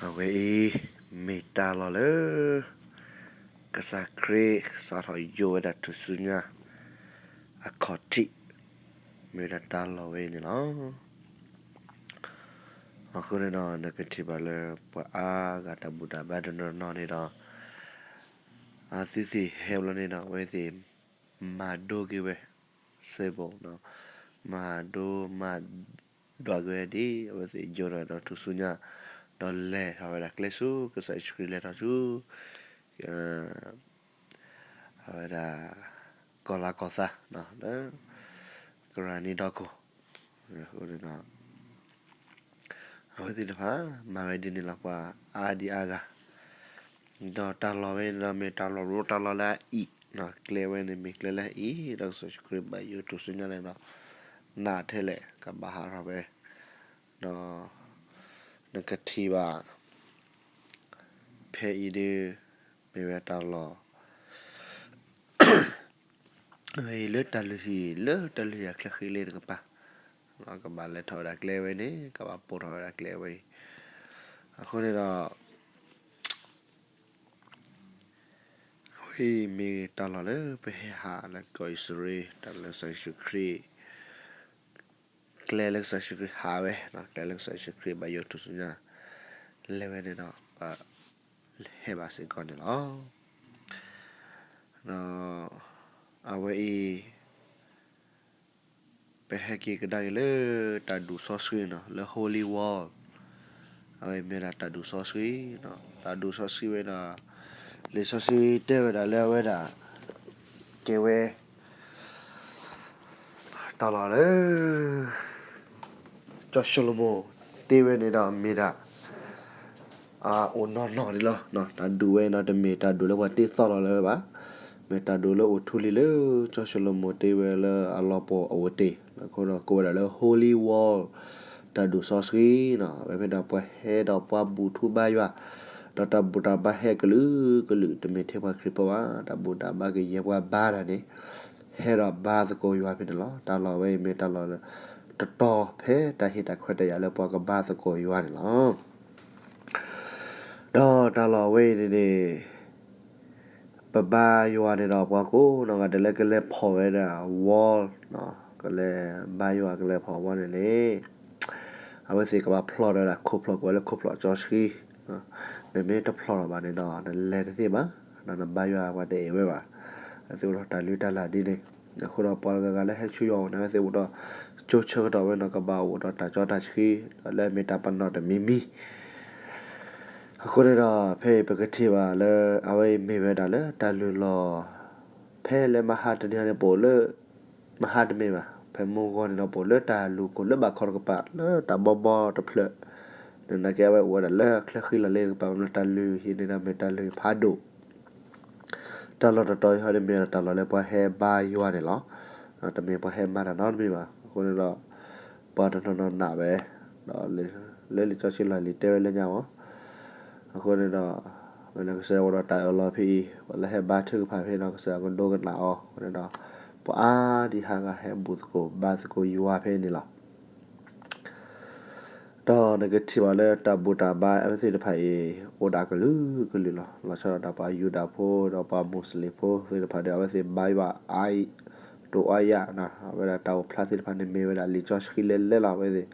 အဝဲအံၤ မ့ၢ်တၢ်လီၢ်လၢ ကစၢ်ခရံာ်စးထီၣ်ယိာ်ဝဲဒၣ်ထူၣ်စုညါ အခီၣ်ထံး မ့ၢ်ဝဲဒၣ်တၢ်လီၢ်ဝဲအံၤန့ၣ်လီၤ. အဃိန့ၣ်ဒီး နကထံၣ်ဘၣ်လၢပှၤအါဂၤတၢ်ဘူၣ်တၢ်ဘါတနီၤနီၤန့ၣ်ဒီး အဝဲသ့ၣ်ဟဲဘျီန့ၣ်ဒီး အဝဲသ့ၣ် မၤဒိက့ၤဝဲ symbol မၤဒိမၤဒွးက့ၤဝဲဒ် အဝဲသ့ၣ်ယိာ်ထီၣ်ဒီးထူၣ်စုညါ ဒီးလဲၤထီၣ်ဝဲဒၣ်ကျဲဆူ ကစၢ်ယ့ၣ်ၡူးခရံာ်လဲၤထီၣ်ဆူ အဝဲဒၣ် ကီၢ်လၤကီၢ်သး လၢ ကရၣ်နံဒီခိၣ် အဃိန့ၣ်ဒီး အဝဲသ့ၣ်တဖၣ် မၤဝဲဒ်န့ၣ်လီၤ ပှၤအါဒံအါဂၤ ဒီးတၢ်လီၢ်ဝဲန့ၣ်ဒီး မ့ၢ်တၢ်လီၢ်ရိတၢ်လီၢ်လၢအအံၤ ကျဲဝဲန့ၣ်မ့ၢ်ကျဲလၢအအံၤ ဒီးကစၢ်ယ့ၣ်ၡူးခရံာ်ဘၣ်ယိာ်ထူၣ်စုညါန့ၣ်ဒီး နးထဲလဲၣ် ကဘၣ်ဟးထီၣ်ဝဲ ဒီး နကထံၣ်ဘၣ် ဖဲအံၤဒုး မ့ၢ်ဝဲတၢ်လီၢ် လၢတၢ်လုၢ်ဟံၣ် လၢတၢ်လုၢ်ဟံၣ်အချၢဃံလ့တကပၤ ကဘၣ်လဲၤထီၣ်ဝဲဒၣ်ကျဲဝဲန့ၣ် ကဘၣ်ပိာ်ထီၣ်ဝဲဒၣ်ကျဲဝဲအံၤ အဃိန့ၣ်ဒီး အဝဲအံၤမ့ၢ်တၢ်လီၢ်လၢပဟဲဟးလၢကီၢ်အံၣ်စရ့လး တၢ်လၢကစၢ်ယ့ၣ်ၡူးခရံာ် ကျဲလၢကစၢ်ယ့ၣ်ၡူးခရံာ်ဟးဝဲ ကျဲလၢကစၢ်ယ့ၣ်ၡူးခရံာ်ဘၣ်ယိာ်ထူၣ်စုညါ လဲၤဝဲန့ၣ်ဒီး ပဟဲဘၣ်စ့ၢ်ကီးန့ၣ်လီၤ. ဒီး အဝဲအံၤ ပဟဲက့ၤကဒါက့ၤလၢ တၢ်ဒူၣ်စီဆှံနီၤ လၢ Holy Wall အဝဲမ့ၢ်ဒၣ်တၢ်ဒူၣ်စီဆှံ တၢ်ဒူၣ်စီဆှံဝဲဒီး လံာ်စီဆှံတဲဝဲဒၣ်လၢအဝဲဒၣ် ကဲဝဲ တၢ်လီၢ်လၢ ကၠီၣ်ၡလိၤမိၤ တ့ဝဲန့ၣ်ဒီးမ့ၢ်ဒၣ် အိၣ်နီၢ်နီၢ်ဒံးလီၤ. တၢ်ဒူၣ်ဝဲန့ၣ်ဒီး တမ့ၢ်တၢ်ဒူၣ်လၢပှၤတ့သီၣ်လီၤလၢၤဝဲဘၣ်. မ့ၢ်တၢ်ဒူၣ်လၢအိၣ်ထူလံလၢ ကၠီၣ်ၡလိၤမိၤတ့ဝဲလၢအလီၤပှီၢ်အဝဲတ့ၢ် အဃိဒီးကိးဝဲဒၣ်လၢ Holy Wall တၢ်ဒူၣ်စီဆှံနီၤ. အဝဲဖဲဒီးပှၤဟဲဒီးပှၤဘူၣ်ထူဘါယွၤ ဒီးတၢ်ဘူၣ်တၢ်ဘါဟဲကလုာ်ကလုာ် တမ့ၢ်ထဲပှၤခရံာ်ဖိဘၣ်. တၢ်ဘူၣ်တၢ်ဘါကယဲၢ်ပှၤဘါတၢ်န့ၣ် ဟဲဒီးဘါသကိးယွၤဖဲန့ၣ်လီၤ. တၢ်လီၢ်ဝဲအံၤမ့ၢ်တၢ်လီၢ်လၢ တတီၤဖဲတၢ်ဟ့ၣ်တၢ်ခွဲးတၢ်ယာ်လၢပှၤကဘါသကိးယွၤန့ၣ်လီၤ. ဒီးတၢ်လီၢ်ဝဲအံၤန့ၣ်န့ၣ် ပဘါယွၤန့ၣ်ဒီးပှၤကိးနီၢ်ဂၤဒဲးလၢကလဲၤဖီၣ်ဝဲဒၣ် wall ကလဲၤဘါယွၤကလဲၤဖီၣ်ဝဲန့ၣ်န့ၣ် အဝဲသ့ၣ်ကဘၣ်ဖျီၣ်ဒီးဝဲဒၣ်ခိၣ်ဖျီၣ်ကွဲးလၢခိၣ်ဖျီၣ်စီဆှံ နမ့ၢ်တဖျီၣ်ထီၣ်ဘၣ်န့ၣ်ဒီး နလဲၤတသ့ဘၣ်, ဒီးနဘါယွၤပှၤတအဲၣ်ဝဲဘၣ်. အဝဲသ့ၣ်အိၣ်ဒီးတၢ်လုၢ်တၢ်လၢ်ဒ်န့ၣ်, အဃိဒီးပှၤတဂၤဂၤလၢဟဲဆူယွၤအအိၣ်န့ၣ် အဝဲသ့ၣ်အိၣ်ဒီး ကၠိဆၢကတီၢ်ဝဲန့ၣ် ကဘၣ်အိၣ်ဒီးတၢ်စီတၢ်ဆှံ, ဒီးလၢအမ့ၢ်တၢ်ပနီၣ်တမံၤမံၤ အဃိန့ၣ်ဒီး ဖဲအံၤပကထံၣ်ဘၣ်လၢ အဝဲအံၤမ့ၢ်ဝဲဒၣ်လၢတၢ်လုၢ်လီၢ် ဖဲလၢမဟါတနံၤန့ၣ် ပအိၣ်လၢ မဟါတမ့ၢ်ဘၣ်, ဖဲမုၢ်ဂီၤန့ၣ်ဒီး ပအိၣ်လၢတၢ်လူၢ်ခိၣ်လၢဘၣ်ခီတကပၤ လၢတၢ်ဘီဘီတဖျၢၣ်, နာ်က့အဝဲအိၣ်ဝဲဒၣ်လၢချၢဃံလၤလ့တကပၤ မ့ၢ်တၢ်လုၢ်ဟံၣ်န့ၣ်ဒီး မ့ၢ်တၢ်လုၢ်ဟံၣ်ဖးဒိၣ် တၢ်လီၢ်တတီၤအံၤဟီဒ်မ့ၢ်ဒီးတၢ်လီၢ်လၢပှၤဟဲဘါယွၤန့ၣ်လီၤ. တမ့ၢ်ပှၤဟဲမၤတၢ်နီတမံၤဘၣ်. အဃိန့ၣ်ဒီး ပှၤတနီၤနီၤနာ်ဝဲ, ဒီးလၢလံာ်စီဆှံလီၢ်လံၤတဲဝဲလၢညါအီၤ, အဃိန့ၣ်ဒီး မ့ၢ်လၢကစၢ်ယွၤအိၣ်ဒီးတၢ်အၢၣ်လီၤဖဲအံၤ ပှၤလၢဟဲဘါထုကဖၣ်ဖဲန့ၣ်ဒီး ကစၢ်ယွၤကဒိကနၣ်အီၤ. အဃိန့ၣ်ဒီး ပှၤအါဒံအါဂၤဟဲဘူၣ်သကိးဘါသကိးယွၤဖဲန့ၣ်လီၤ. ဒီးနကထံၣ်ဘၣ်လၢတၢ်ဘူၣ်တၢ်ဘါအဝဲသ့ၣ်တဖၣ်အံၤ အိၣ်ဒၣ်ကလုာ်ကလုာ်လီၤ. လီၤဆီဒၣ်တၢ်ပှၤယူဒၤဖိ ဒီးပှၤမူးစလ့ၣ်ဖိသ့ၣ်တဖၣ်ဒီး အဝဲသ့ၣ်ဘါယွၤအါအံၤ တအိၣ်အါယၤ, အဝဲဒၣ်တၢ်အိၣ်ဖျါသ့ၣ်တဖၣ်န့ၣ် မ့ၢ်ဝဲဒၣ်လံာ်စီဆှံလဲၤလဲၤလီၤ. အဝဲသ့ၣ်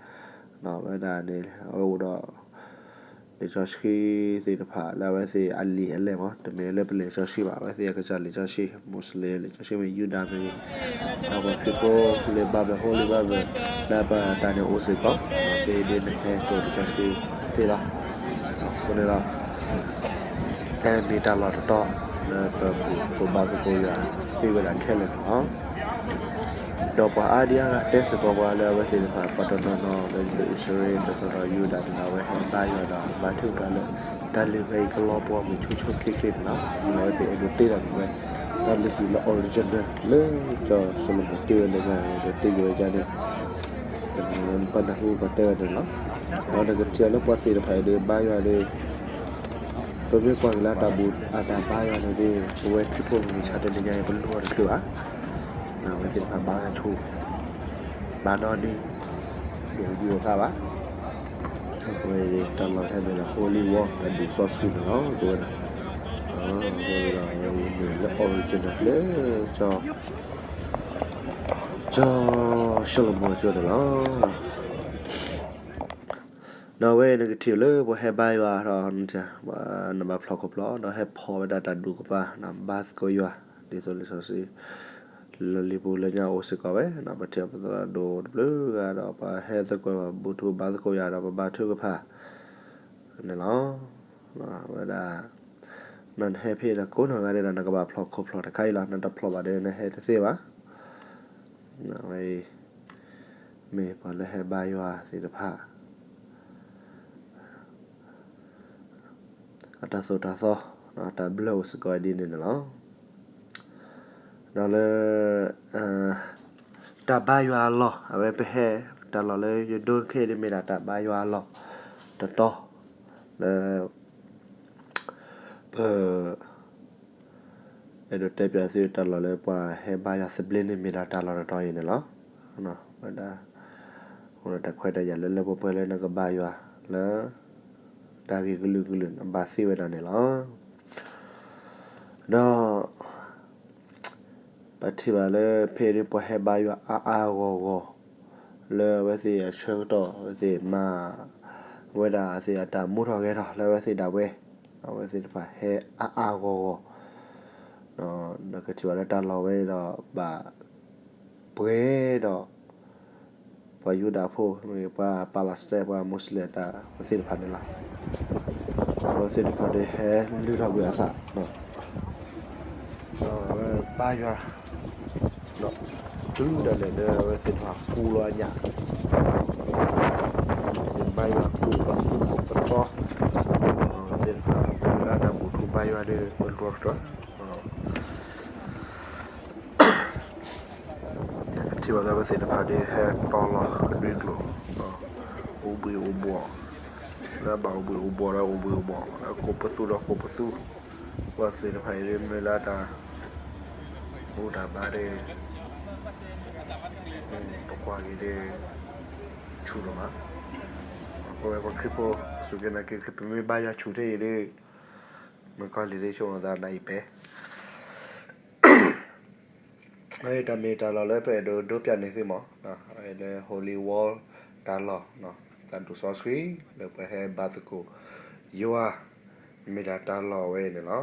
အဝဲဒၣ်န့ၣ် အဝဲအိၣ်ဒီး လံာ်စီဆှံသ့ၣ်တဖၣ်လၢအဝဲသ့ၣ်အလံာ်အလဲၢ်မး, တမ့ၢ်လၢပလံာ်စီဆှံဘၣ်. အဝဲသ့ၣ်အကစၢ်လံာ်စီဆှံ မူးစလ့ၣ်လံာ်စီဆှံ မ့ၢ်ယူဒၤမ့ၢ်ဂ့ၤ, ဒီးပှၤခရံာ်ဖိလၢ Bible, Holy Bible လၢပတၢ်န့ၣ်အိၣ်စ့ၢ်ကီး, ဖဲအံၤဒ်နဟဲစိာ်လံာ်စီဆှံသ့လီၤ. အဃိန့ၣ်ဒီး ကဲမ့ၢ်တၢ်လီၢ်တတီၤ လၢပဘူၣ်သကိးဘါသကိးယွၤသ့ဝဲဒၣ်ခဲလၢာ်န့ၣ်လီၤ. ဒီးပှၤအါဒံအါဂၤတဲစ့ၢ်ကီးပှၤလၢအဝဲသ့ၣ်တဖၣ် ပှၤတနီၤနီၤလၢအံၣ်စရ့လး တနီၤနီၤယူဒၤန့ၣ်ဒီး အဝဲဟဲဘါယွၤဒီးဘါထုကဖၣ်လၢ တၢ်လုၢ်ဟံၣ်အံၤကလီၤပှီၢ်မ့ၢ်ဆိဆိချ့ချ့န့ၣ်လီၤ. လၢအဝဲသ့ၣ်အဲၣ်ဒိးတ့တၢ်မ့ၢ်ဝဲ တၢ်လုၢ်ဟံၣ်လၢ original လၢကၠီၣ်စီၤၡလိၤမိၤတ့ဝဲလၢညါ အဲၣ်ဒိးတ့က့ၤဝဲဒ်န့ၣ် ပနၢ်ဟူပှၤတဲဝဲန့ၣ်လီၤ. ဒီးနကထံၣ်အီၤလၢပှၤသ့ၣ်တဖၣ်အံၤဒီး ဘါယွၤဒီး ပမ့ၢ်ကွၢ်က့ၤလၢအတၢ်ဘူၣ်အတၢ်ဘါယွၤန့ၣ်ဒီး ပဝဲခရံာ်ဖိမုၢ်မဆါတနံၤညါအံၤ ပလိၣ်အီၤတချုးဘၣ်. အဝဲသ့ၣ်တဖၣ်ဘါယွၤဆိ ဘါဒီဒ့ လိၣ်ယူၤလိာ်သးဘၣ်. ဝဲတၢ်လီၢ်ဟဲမ့ၢ်လၢ Holy Wall တၢ်ဒူၣ်စီဆှံန့ၣ်လီၤ ပဝဲဒၣ်. အဝဲဒၣ်ဝဲအံၤမ့ၢ်လၢ original လၢ ကၠီ ကၠီၡလိၤမိၣ်ကၠိန့ၣ်လီၤ. ဒီးအဝဲအံၤနကထံၣ်လၢပှၤဟဲဘါယွၤဒီး နဘၣ်ဖျီၣ်ခိၣ်ဖျီၣ် ဒီးဟဲဖီၣ်ဝဲဒၣ်တၢ်ဒူၣ်ကပၤ ဘါသကိးယွၤ ဒ်သိးလံာ်စီဆှံ လၢလံာ်ပူၤလၢညါအိၣ်စ့ၢ်ကီးဝဲ ပထံၣ်ပသရၣ်ဒိၣ်တဘျုးဂၤဒီး ပှၤဟဲသကိး ဘူၣ်ထူဘါသကိးယွၤဒီး ပဘါထုကဖၣ်န့ၣ်လီၤ. ဝဲဒၣ် နဟဲဖဲဒီးကိးနီၢ်ဂၤဒဲးဒီး နကဘၣ်ဖျီၣ်ခိၣ်ဖျီၣ်တခါအံၤလီၤ. နတဖျီၣ်ဘၣ်ဒီး နဟဲတသ့ဘၣ်. ဝဲအံၤ မ့ၢ်ပှၤလၢဟဲဘါယွၤသ့ၣ်တဖၣ် အတၢ်သိၣ်တၢ်သီ တၢ်ဘျၢအိၣ်စ့ၢ်ကီးဒ်န့ၣ်န့ၣ်လီၤ. ဒီးလၢ တၢ်ဘါယွၤအလီၢ် အဝဲပဟဲ တၢ်လီၢ်လၢယဒိခဲအံၤန့ၣ်မ့ၢ်ဒၣ်တၢ်ဘါယွၤအလီၢ်တတီၤ လၢ ပ အဲၣ်ဒိးတဲပၠးသုတၢ်လီၢ်လၢပှၤဟဲဘါယွၤသဘျ့န့ၣ် မ့ၢ်ဒၣ်တၢ်လီၢ်တတီၤအံၤန့ၣ်လီၤ. ဝဲဒၣ် အိၣ်ဒီးတၢ်ခွဲးတၢ်ယာ်လၢလၢပှဲၤပှဲၤလၢနကဘါယွၤလၢ တၢ်ဂ့ၢ်ကလုာ်ကလုာ် နဘၣ်သ့ဝဲဒၣ်န့ၣ်လီၤ. ဒီး ပထံၣ်ဘၣ်လၢဖဲအံၤဒ်ပှၤဟဲဘါယွၤအါအါဂီၢ်ဂီၢ် လၢအဝဲသ့ၣ်အဆၢကတီၢ် အဝဲသ့ၣ်မၤဝဲဒၣ်အသ့ၣ်အတၢ်မူထီၣ်ဂဲၤထီၣ်လၢအဝဲသ့ၣ်ဒၣ်ဝဲ အဝဲသ့ၣ်တဖၣ်ဟဲအါအါဂီၢ်ဂီၢ် ဒီးနကထံၣ်ဘၣ်လၢတၢ်လီၢ်ဝဲအံၤဒီး ဘၣ်ပှဲၤဒီး ပှၤယူဒၤဖိ မ့ၢ်ပှၤ Palestine ပှၤ Muslim တၢ်ဝဲသ့ၣ်တဖၣ်န့ၣ်လီၤ. အဝဲသ့ၣ်တဖၣ်ဒီးဟဲလုၢ်ထီၣ်ကွံာ်အသး ဒီးအဝဲဘါယွၤ ဒီးတုၤဒၣ်လဲာ်လၢအဝဲသ့ၣ်တဖၣ်ပူၤလီၤအညၣ် ဘါယွၤပူၤပသူခိၣ်ပသီ အဝဲသ့ၣ်တဖၣ် လၢတၢ်ဘူၣ်ထူဘါယွၤဒီး ပလူၤအီၤကတၢၢ် နကထံၣ်ဘၣ်လၢအဝဲသ့ၣ်တဖၣ်ဒီး ဟဲတီလီၤကဒွံကျိာ် အိၣ်ဘှံးအိၣ်ဘှီၣ် လၢဘၣ်အိၣ်ဘှံးအိၣ်ဘှီၣ်ဒီးအိၣ်ဘှံးအိၣ်ဘှီၣ် လၢကိးပသူဒီးကိးပသူ ပှၤသ့ၣ်တဖၣ်အံၤဒီး မ့ၢ်လၢတၢ်ဘူၣ်တၢ်ဘါဒီး ပကွၢ်က့ၤဒီး ဆူၣ်လီၤမး ပဝဲပှၤခရံာ်ဖိ စူၢ်က့ၤနာ်က့ၤ ပမ့ၢ်ဘါယွၤဆူၣ်ထဲအံၤဒီး မုၣ်ကီၤလံၢ်ဒီး ဆိကမိၣ်သးနအံၤပဲ တၢ်မ့ၢ်တၢ်လီၢ်လၢပအဲၣ်ဒိးဒိပၠးန့ၢ်သုမး လၢ Holy Wall တၢ်လီၢ် တၢ်ဒူၣ်စီဆှံ လၢပှၤဟဲဘါသကိးယွၤ မ့ၢ်ဒၣ်တၢ်လီၢ်ဝဲအံၤန့ၣ်လီၤ.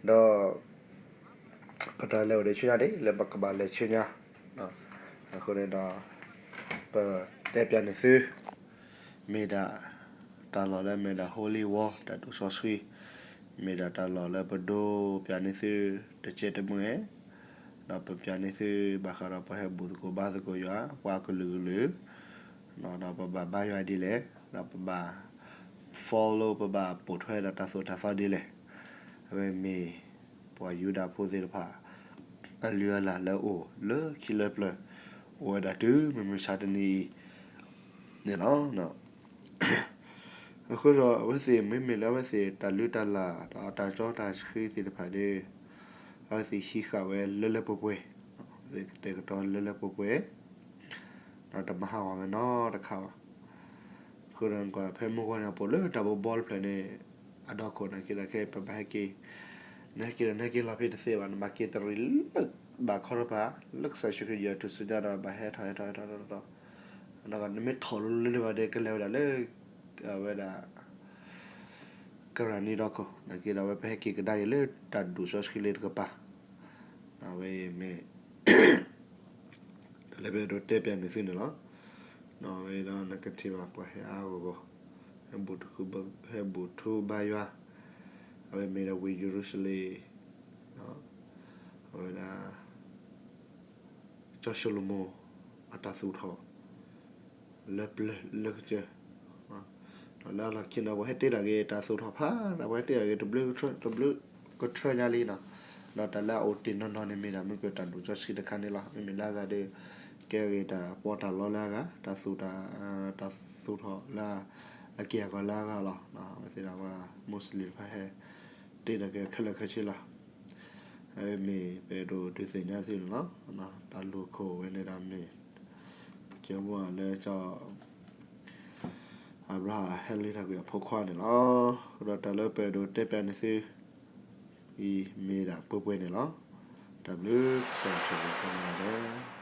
ဒီး ပတၢ်လဲၤအိၣ်ဒံးဆူညါဒံး လၢပကဘၣ်လဲၤဆူညါ အဃိန့ၣ်ဒီး ပတဲပၠးန့ၢ်သု မ့ၢ်ဒၣ် တၢ်လီၢ်လၢမ့ၢ်ဒၣ် Holy Wall တၢ်ဒူၣ်စီဆှံ မ့ၢ်ဒၣ်တၢ်လီၢ်လၢပဒိပၠးန့ၢ်သု တကဲတမုာ် ဒီးပပၠးန့ၢ်သု ဘၣ်ဃးဒီးပှၤဟဲဘူၣ်သကိးဘါသကိးယွၤ ပှၤကလုာ်ကလုာ် ဒီးပဘၣ်ဘါယွၤဒ်လဲၣ် ဒီးပဘၣ် follow ပဘၣ်ပိာ်ထွဲဒီးတၢ်သိၣ်တၢ်သီဒ်လဲၣ် အဝဲမ့ၢ် ပှၤယူဒၤဖိသ့ၣ်တဖၣ် အလုၢ်အလၢ်လၢအိၣ်လၢခံလၢပျၢၤ အိၣ်ဝဲဒၣ်တုၤမုၢ်မဆါတနံၤအံၤ န့ၣ်လီၤ. အဃိဒီးအဝဲသ့ၣ်မ့မ့ၢ်လၢအဝဲသ့ၣ်တၢ်လုၢ်တၢ်လၢ် ဒီးတၢ်စီတၢ်ဆှံသ့ၣ်တဖၣ်ဒီး အဝဲသ့ၣ်ဟံးဃာ်ဝဲလၢလၢပှဲၤပှဲၤ အဝဲသ့ၣ်ကတဲာ်ကတီၤလၢလၢပှဲၤပှဲၤ ဒီးတမၤဟးဂီၤဝဲနီတခါဘၣ်. အဃိဒီးကွၢ်ဖဲမုၢ်ဂီၤန့ၣ် အပိာ်လၢတၢ်ဘီဘီတဖျၢၣ်န့ၣ် အဒီခိၣ်နာ်က့ဒီး ခဲအံၤပဘၣ်ဟဲက့ၤ နဟဲက့ၤဒီးနဟဲက့ၤလီၤဖဲတသ့ဘၣ် နဘၣ်က့ၤတရံးလၢ ဘၣ်ခီတဖၣ် လၢကစၢ်ယ့ၣ်ၡူးခရံာ်ယွၤထူၣ်စုညါဒီး ဘၣ်ဟဲထီၣ်ဟဲထီၣ်ဟဲထီၣ်ထီၣ်ထီၣ် ဒီးနမ့ၢ်ထီၣ်လၢလၢဘၣ်ဒီး ကလဲၤဝဲဒၣ်လၢ အဝဲဒၣ် ကရၢနံဒီခိၣ် နာ်က့ဒီး အဝဲပဟဲက့ၤကဒါက့ၤလၢတၢ်ဒူၣ်စီဆှံလ့တကပၤ အဝဲမ့ၢ် တၢ်လၢပအဲၣ်ဒိးတဲပၠးန့ၢ်သုန့ၣ်လီၤ. အဝဲဒီးနကထံၣ်ဘၣ်ပှၤဟဲအါအါဂီၢ်ဂီၢ် ဟဲဘူၣ်ထူ ဟဲဘူၣ်ထူဘါယွၤ အဝဲမ့ၢ်ဒၣ်ဝ့ၢ်ယရူၤၡလ့ၣ် အဝဲဒၣ် ကၠီၡလိၤမိၣ် အတၢ်သူၣ်ထီၣ် လၢပျၢၤလၢကစၢၢ် ဒီးလၢအလီၢ်ခံဒီး ပှၤဟဲတ့ထီၣ်က့ၤတၢ်သူၣ်ထီၣ်ဖးဒၣ် ပှၤဟဲတ့ထီၣ်က့ၤတဘျုးကထြၢညါလံနီၤ. ဒီးတၢ်လၢအအိၣ်တ့ၢ်နီၢ်နီၢ်န့ၣ်မ့ၢ်ဒၣ် မ့ၢ်ကတၢ်ဒူၣ်စီဆှံတခါန့ၣ်လီၤ. မ့မ့ၢ်လၢအဂၤဒီး ကဲဂ့ၤတၢ်ပီးတၢ်လီလၢအဂၤ တၢ်သူၣ် တၢ်သူၣ်ထီၣ်လၢ အက့ၢ်အဂီၤလၢအဂၤလီၤ. အဝဲသ့ၣ်ဒၣ်ပှၤ Muslim တဖၣ်ဟဲ တ့ထီၣ်က့ၤခဲလၢာ်ခဲဆ့လီၤ. အဝဲမ့ၢ်ပအဲၣ်ဒိးဒုးသ့ၣ်ညါသုန့ၣ်လီၤ. တၢ်လူၢ်ခိၣ်ဝဲန့ၣ်ဒီးမ့ၢ် ကၠိမိၣ်လၢကၠီ အၤဘြၤဟၣ်အဟဲလၢထီၣ်ကွံာ်အဖိခွါန့ၣ်လီၤ. ဒီးတၢ်လၢပအဲၣ်ဒိးတဲပျးန့ၢ်သုအံၤမ့ၢ်ဒၣ်ပှဲၤပှဲၤန့ၣ်လီၤ. တၢ်ဘျုးကစၢ်ယွၤဆိၣ်ဂ့ၤပှၤန့ၣ်ဒဲး